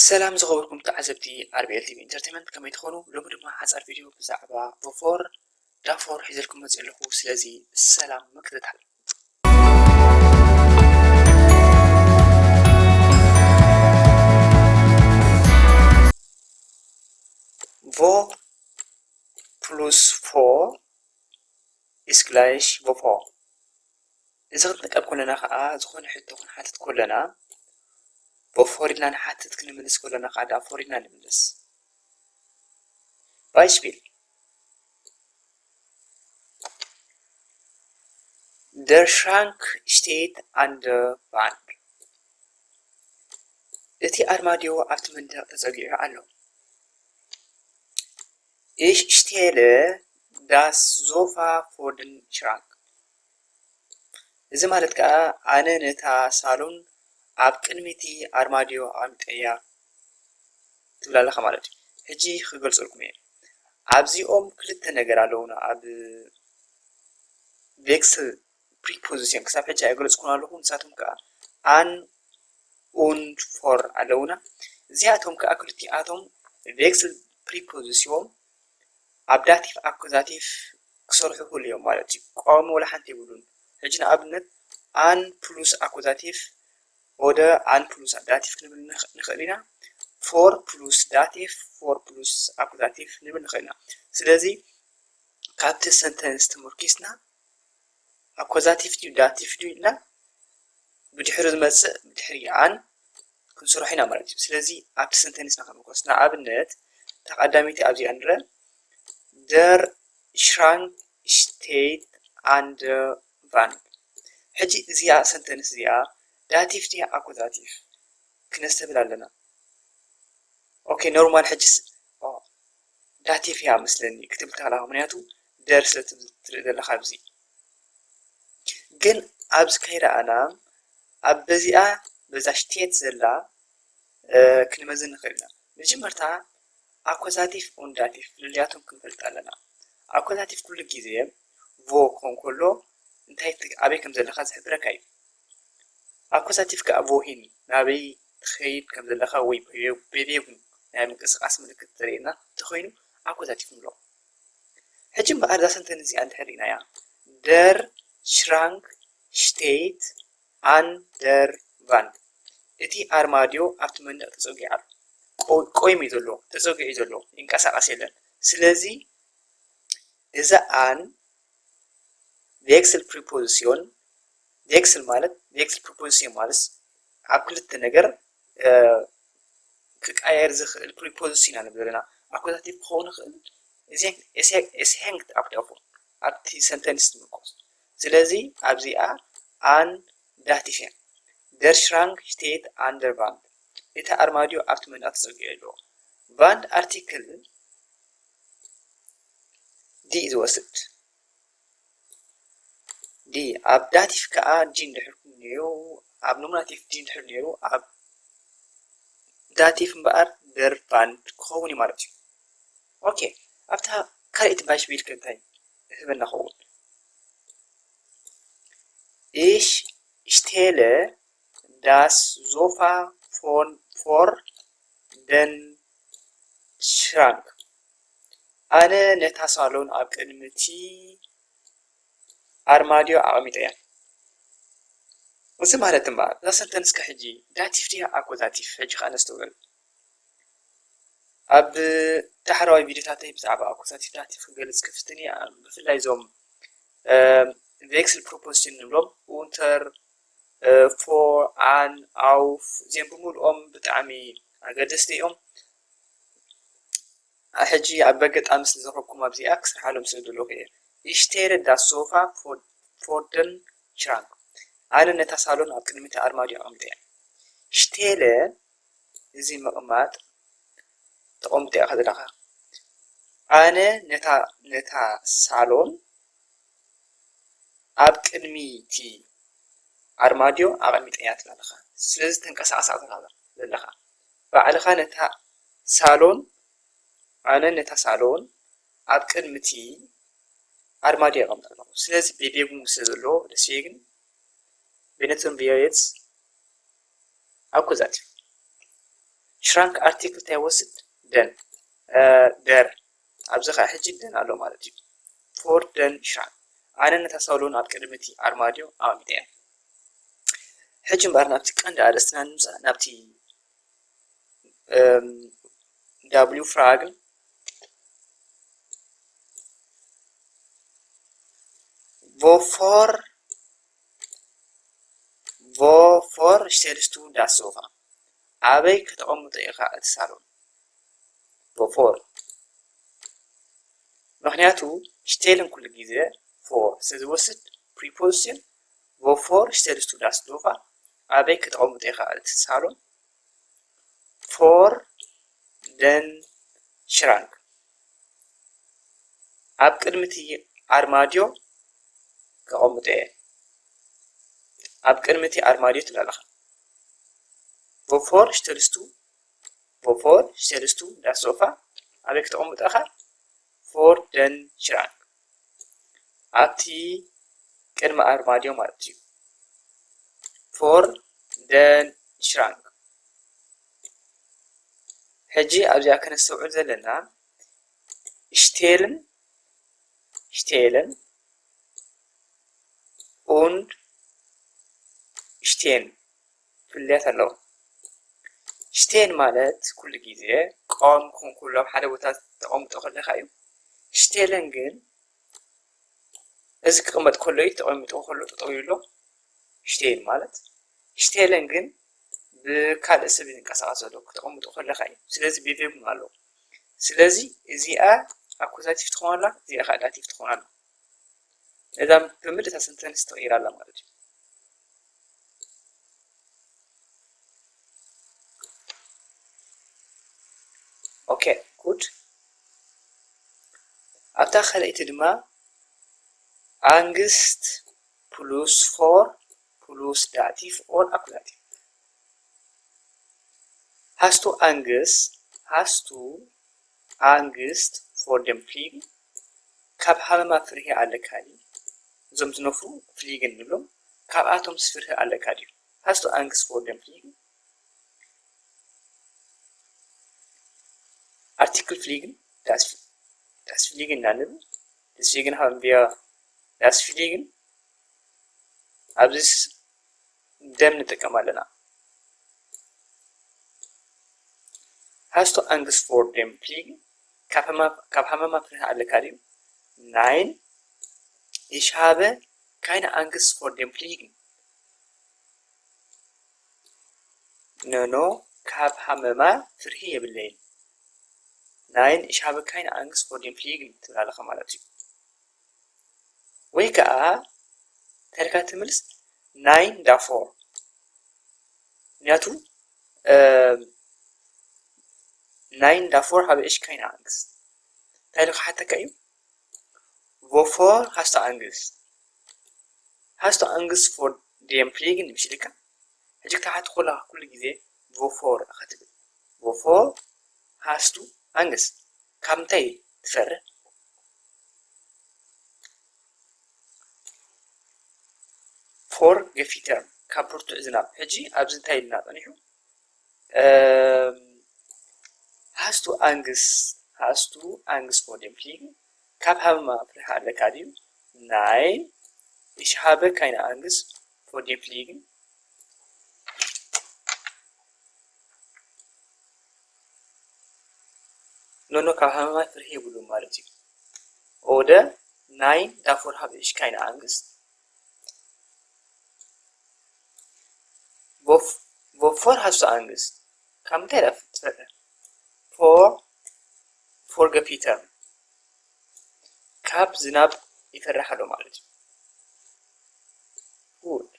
ሰላም ዝኸበርኩም ተዓዘብቲ ኣር ቢ ኤል ቲ ቪ ኢንተርቴይንመንት፣ ከመይ ትኾኑ? ሎሚ ድማ ሓጻር ቪድዮ ብዛዕባ ቮፎር ዳፎር ሒዘልኩም መጽእ ኣለኹ። ስለዚ ሰላም ምክትታል። ቮ ፕሉስ ፎር ኢስ ግላይሽ ቮፎር። እዚ ክንጥቀም ከለና ኸዓ ዝኾነ ሕቶ ክንሓትት ከለና ቮፎር ኢልና ንሓትት፣ ክንምልስ ከለና ኸዓ ዳፎር ኢልና ንምልስ። ባይስፒል። Der Schrank steht an der Wand. እቲ ኣርማድዮ ኣብቲ መንደቕ ተጸጊዑ ኣሎ። Ich stelle das Sofa vor den Schrank. እዚ ማለት ከኣ ኣነ ነታ ሳሎን ኣብ ቅድሚ እቲ ኣርማድዮ ኣቐሚጠያ ትብል ኣለኻ ማለት እዩ። ሕጂ ክገልጸልኩም እየ። ኣብዚኦም ክልተ ነገር ኣለዉና ኣብ ቬክስል ፕሪፖዚሽን፣ ክሳብ ሕጂ ኣይገለጽኩን ኣለኹ። ንሳቶም ከኣ an und vor ኣለዉና። እዚኣቶም ከኣ ክልቲኣቶም ቬክስል ፕሪፖዚሽን ኣብ ዳቲቭ ኣኩዛቲቭ ክሰርሑ ይኽእሉ እዮም ማለት እዩ። ቀዋሚ ወላ ሓንቲ የብሉን። ሕጂ ንኣብነት an plus ኣኩዛቲቭ oder an plus ዳቲቭ ክንብል ንኽ-፣ ንኽእል ኢና። For plus ዳቲቭ፣ for plus ኣኩዛቲቭ ንብል ንኽእል ኢና። ስለዚ ካብቲ ሰንተንስ ተመርኪስና ኣኮዛቲቭ ድዩ ዳቲቭ ድዩ ኢልና ብድሕሪ ዝመጽእ ብድሕሪ an ክንሰርሖ ኢና ማለት እዩ። ስለዚ ኣብቲ ሰንተንስ ኢና ክንምርኮስ። ንኣብነት እታ ቀዳመይቲ ኣብዚኣ ንረ፣ Der Schrank steht an der Wand። ሕጂ እዚኣ ሰንተንስ እዚኣ ዳቲቭ ድያ ኣኮዛቲቭ ክነስተብል ኣለና። ኦኬ፣ ኖርማል። ሕጅስ ኦ፣ ዳቲቭ እያ መስለኒ ክትብል ትኽእላ፣ ምክንያቱ der ስለ ትብል ትርኢ ዘለኻ ኣብዚ። ግን ኣብዚ ከይረኣና ኣብ በዚኣ፣ በዛ steht ዘላ፣ እ፣ ክንመዝን ንኽእል ኢና። መጀመርታ ኣኮዛቲቭ ኦን ዳቲቭ ፍልልያቶም ክንፈልጥ ኣለና። ኣኮዛቲቭ ኩሉ ግዜ ቮ ክኾን ከሎ እንታይ ት-፣ ኣበይ ከም ዘለኻ ዝሕብረካ እዩ። ኣኮዛቲቭ ከኣ ቮሂን ናበይ ትኸይድ ከም ዘለኻ ወይ በ-፣ በቤጉ ናይ ምንቅስቓስ ምልክት ዘርእየና እንተኾይኑ ኣኮዛቲቭ ንብሎ። ሕጂ እምበኣር እዛ ሰንተንስ እዚኣ እንድሕር ርኢናያ፣ Der Schrank steht an der Wand። እቲ ኣርማድዮ ኣብቲ መንደቕ ተጸጊዑ ኣሎ። ቆ-፣ ቆይሙ እዩ ዘሎ፣ ተጸጊዑ እዩ ዘሎ፣ ይንቀሳቐስ የለን። ስለዚ እዛ an ቬክስል ፕሪፖዚሽን፣ ቬክስል ማለት፣ ቬክስል ፕሪፖዚሽን ማለት ኣብ ክልተ ነገር፣ እ፣ ክቀያየር ዝኽእል ፕሪፖዚሽን ኢና ንብል ዘለና። ኣኩዛቲቭ ክኸውን ይኽእል፣ es hängt ab davon፣ ኣብቲ ሰንተንስ ትምርኮስ። ስለዚ ኣብዚኣ an ዳቲቭ እያ። Der Schrank steht an der Wand። እቲ ኣርማድዮ ኣብቲ መንደቕ ተጸጊዑ ኣሎ። Wand ኣርቲክል ዲ እዩ ዝወስድ። ዲ ኣብ ዳቲቭ ከኣ ዲ እንድሕር ነይሩ፣ ኣብ ኖሚናቲቭ ዲ እንድሕር ነይሩ፣ ኣብ ዳቲቭ እምበኣር der Wand ክኸውን እዩ ማለት እዩ። ኦኬ፣ ኣብታ ካልኣይቲ ባይስፒል ከ እንታይ ይህበና ኸውን? Ich stelle das Sofa von vor den Schrank። ኣነ ነታ ሳሎን ኣብ ቅድሚ እቲ ኣርማድዮ ኣቐሚጠያ። እዚ ማለት እምበኣር እዛ ሰንተንስ ከ ሕጂ ዳቲቭ ድያ ኣኮዛቲቭ? ሕጂ ከኣ ነስተውዕል። ኣብ ዳሕረዋይ ቪድዮታተይ ብዛዕባ ኣኮዛቲቭ ዳቲቭ ክገልጽ ክፍትን እየ። ብፍላይ እዞም፣ እ፣ ቬክስል ፕሪፖዚሽን ንብሎም፣ ኡንተር፣ እ፣ ፎር፣ ኣን፣ ኣውፍ፣ እዚኦም ብምልኦም ብጣዕሚ ኣገደስቲ እዮም። ሕጂ ኣብ ኣጋጣሚ ስለ ዝረኸብኩም ኣብዚኣ ክሰርሓሎም ስለ ዘለኹ እየ። Ich stelle das Sofa vor፣ vor den Schrank። ኣነ ነታ ሳሎን ኣብ ቅድሚ እቲ ኣርማድዮ ኣቐሚጠያ። Stelle፣ እዚ ምቕማጥ፣ ተቐምጦ ኢኻ ዘለኻ። ኣነ ነታ፣ ነታ ሳሎን ኣብ ቅድሚ እቲ ኣርማድዮ ኣቐሚጠያ ትብል ኣለኻ። ስለዚ ተንቀሳቕሳ ዘለኻ፣ ባዕልኻ ነታ ሳሎን፣ ኣነ ነታ ሳሎን ኣብ ቅድሚ እቲ ኣርማድዮ የቐምጣ ኣለኹ። ስለዚ በቤጉ ስለ ዘሎ፣ deswegen benutzen wir jetzt Akkusativ። ሽራንክ ኣርቲክል እንታይ ይወስድ? ደን። ደር። ኣብዚ ከዓ ሕጂ ደን ኣሎ ማለት እዩ። ፎር ደን ሽራንክ። ኣነ ነታ ሳሎን ኣብ ቅድሚ እቲ ኣርማድዮ ኣቐሚጠያ። ሕጂ እምበኣር ናብቲ ቀንዲ ኣርእስትና ንምፃእ፣ ናብቲ ዳብሊው ፍራግን ቮፎር ቮፎር ሽቴልስቱ ዳስ ሶፋ ኣበይ ከተቐምጦ ኢኻ እቲ ሳሎን? ቮፎር። ምኽንያቱ ሽቴልን ኩሉ ግዜ ፎር ስለዝወስድ ፕሪፖዚሽን ቮፎር ሽቴልስቱ ዳስ ሶፋ ኣበይ ከተቐምጦ ኢኻ እቲ ሳሎን? ፎር ደን ሽራንክ። ኣብ ቅድሚ እቲ ኣርማድዮ ከቐምጦ እየ። ኣብ ቅድሚ እቲ ኣርማድዮ ትብል ኣለኻ። ቮፎር ሽተልስቱ፣ ቮፎር ሽተልስቱ ዳስ ሶፋ ኣበይ ከተቐምጦ ኢኻ? ፎር ደን ሽራንክ። ኣብቲ ቅድሚ ኣርማድዮ ማለት እዩ። ፎር ደን ሽራንክ። ሕጂ ኣብዚኣ ከነስተውዕል ዘለና ሽቴልን ሽቴልን ኡንድ ሽቴን ፍልልያት ኣለዎ። ሽቴን ማለት ኩሉ ግዜ ቆም ክኾን ከሎ ኣብ ሓደ ቦታ ተቐምጦ ከለኻ እዩ። ሽቴልን ግን እዚ ክቕመጥ ከሎ እዩ፣ ተቐሚጡ ከሎ ጠጠው ይብሎ። ሽቴን ማለት ሽቴልን ግን ብካልእ ሰብ ይንቀሳቐስ ዘሎ ክተቐምጦ ከለኻ እዩ። ስለዚ ቤቬጉን ኣለዎ። ስለዚ እዚኣ ኣኩዛቲቭ ትኸውን ኣላ፣ እዚኣ ከዓ ዳቲቭ ትኸውን ኣላ። ነዛ ብምልእታ ሰንተንስ ትቕይር ኣላ ማለት እዩ። ኦኬ፣ ጉድ። ኣብታ ካልኣይቲ ድማ ኣንግስት ፕሉስ ፎር ፕሉስ ዳቲቭ ኦር ኣኩዛቲቭ። Hast du Angst? Hast du Angst vor dem Fliegen? ካብ ሃመማ ፍርሂ ኣለካ ድዩ? እዞም ዝነፍሩ ፍሊግን ንብሎም፣ ካብኣቶምስ ፍርሂ ኣለካ ድዩ? Hast du Angst vor dem Fliegen? ኣርቲክል ፍሊግን ዳስ፣ ዳስ ፍሊግን ኢና ንብል። ዲስዌግን ሃበን ቪር ዳስ ፍሊግን። ኣብዚ ደም ንጥቀም ኣለና። Hast du Angst vor dem Fliegen? ካብ ሃመማ፣ ካብ ሃመማ ፍርሂ ኣለካ ድዩ? Nein, ich habe keine Angst vor dem Fliegen. ኖኖ፣ ካብ ሃመማ ፍርሂ የብለይን። Nein, ich habe keine Angst vor dem Fliegen ትብል ኣለኻ ማለት እዩ። ወይ ከዓ እንታይ ኢልካ ትምልስ? Nein, davor። ምክንያቱ፣ እ፣ Nein, davor habe ich keine Angst። እንታይ ኢሉ ክሓተካ እዩ? Wovor hast du Angst? Hast du Angst vor dem Fliegen? ምሽ ኢልካ። ሕጂ ክትሓት ከለኻ ኩሉ ግዜ ቮፎር ኢኻ ትብል። Wovor hast du Angst? ካብ ምንታይ ትፈርህ? Vor Gewitter፣ ካብ ብርቱዕ ዝናብ። ሕጂ ኣብዚ እንታይ ኢልና ጸኒሑ? እም፣ Hast du Angst? Hast du Angst vor dem Fliegen? ካብ ሃመማ ፍርሂ ኣለካ ድዩ? Nein, ich habe keine Angst vor dem Fliegen። ኖኖ፣ ካብ ሃመማ ፍርሂ የብሉን ማለት እዩ። Oder, nein, davor habe ich keine Angst። Wof-, wovor hast du Angst? ካብ ምንታይ ኢኻ ትፈርህ? Vor፣ vor Gewitter። ካብ ዝናብ ይፈርሕ ኣሎ ማለት እዩ። Gut.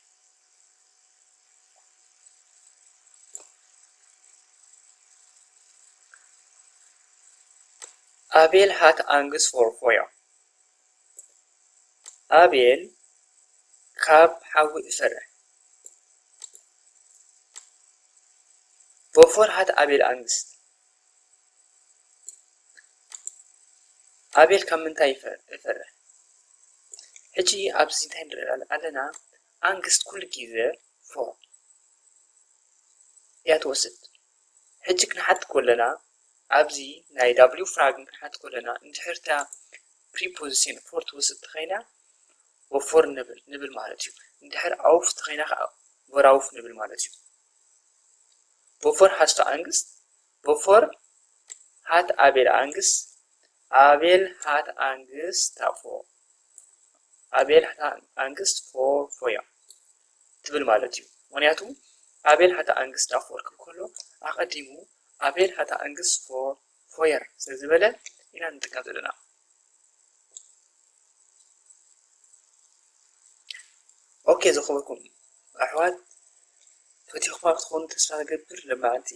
Abel hat Angst vor Feuer. ኣቤል ካብ ሓዊ ይፈርሕ። Wovor hat Abel Angst? ኣቤል ካብ ምንታይ ይፈ-፣ ይፈርሕ? ሕጂ ኣብዚ እንታይ ንርኢ ኣለ-፣ ኣለና? ኣንግስት ኩሉ ግዜ ፎር እያ ትወስድ። ሕጂ ክንሓት ከለና ኣብዚ ናይ ዳብሊው ፍራግ ክንሓት ከለና እንድሕርታ ፕሪፖዚሽን ፎር ትወስድ ተኸይና በፎር ንብል ንብል ማለት እዩ። እንድሕር ኣውፍ ተኸይና ከዓ በራውፍ ንብል ማለት እዩ። በፎር ሃስቶ ኣንግስት በፎር ሃት ኣቤል ኣንግስት ኣቤል ሃት ኣንግስት ኣፎ ኣቤል ሃት ኣንግስት ፎር ፎያ ትብል ማለት እዩ። ምክንያቱ ኣቤል ሃት ኣንግስት ኣፎር ክብል ከሎ ኣቐዲሙ ኣቤል ሃት ኣንግስት ፎር ፎየር ስለ ዝበለ ኢና ንጥቀም ዘለና። ኦኬ ዝኸበርኩም ኣሕዋት ፈቲኹማ ክትኾኑ ተስፋ ንገብር። ለማዓንቲ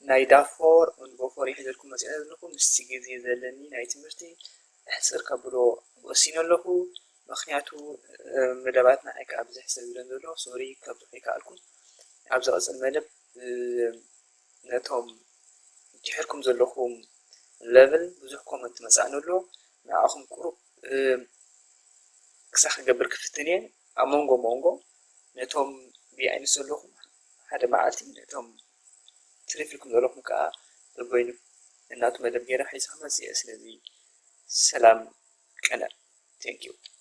ናይ ዳፎር ን ቦፎር ይሕዘልኩም መፅአ ዘለኹ ምስቲ ግዜ ዘለኒ ናይ ትምህርቲ ሕፅር ከብሎ ወሲነ ኣለኹ። ምክንያቱ መደባትና ኣይከዓ ብዝሕ ሰብ ይብለን ዘሎ ሶሪ ከብዝሑ ይከኣልኩም። ኣብ ዝቐፅል መደብ ነቶም ጅሕርኩም ዘለኹም ለቭል ብዙሕ ኮመንት መፃእኒ ኣሎ። ንዓኹም ቁሩብ ክሳ ክገብር ክፍትን እየ። ኣብ መንጎ መንጎ ነቶም ቢኣይንስ ዘለኹም ሓደ መዓልቲ ነቶም ትሪፍልኩም ዘለኹም ከዓ በበይኑ እናቱ መደብ ገይረ ሒዘ ክመፅእ እየ። ስለዚ ሰላም ቀነ። Thank you።